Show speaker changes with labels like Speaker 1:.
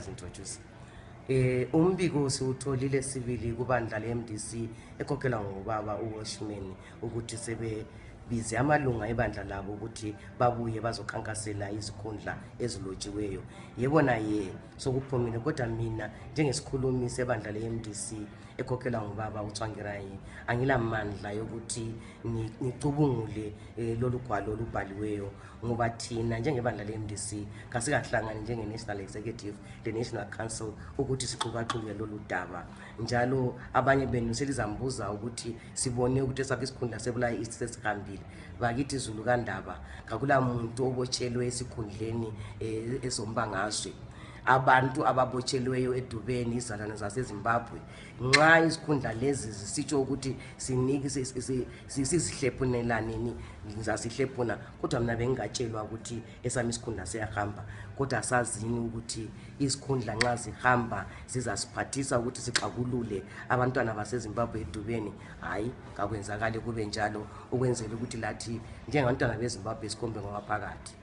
Speaker 1: introduce. Umbiko siwutholile sibili kubandla leMDC ekhokhela ngobaba uWashman ukuthi sebe bize amalunga ebandla labo ukuthi babuye bazokhankasela izikhundla ezilotshiweyo. Yebo naye sokuphumile kodwa mina njengesikhulumi sebandla leMDC ekhokhela ngobaba uTswangirayi angilamandla yokuthi ngicubungule lolu gwalo olubhaliweyo ngoba thina njengebandla leMDC kasikahlangani njenge-National Executive le-National Council ukuthi sixukaxuke lolu daba. Njalo abanye benu selizambuza ukuthi sibone ukuthi esaphi isikhundla sebulayi East sesihambile. Bakithi Zulu kandaba kakula muntu obotshelwe esikhundleni ezombangazwe. Abantu ababotshelweyo edubeni izalwane zaseZimbabwe nxa isikhundla lezi sisitsho ukuthi siniki sizihlephunelaneni ngizasihlephuna kodwa mina bengingatshelwa ukuthi esami isikhundla siyahamba kodwa sazini ukuthi isikhundla nxa zihamba sizasiphathisa ukuthi sixakulule abantwana baseZimbabwe edubeni. Hayi kakwenzakale kube njalo ukwenzela ukuthi lathi njengabantwana beZimbabwe sikhombe ngaphakathi.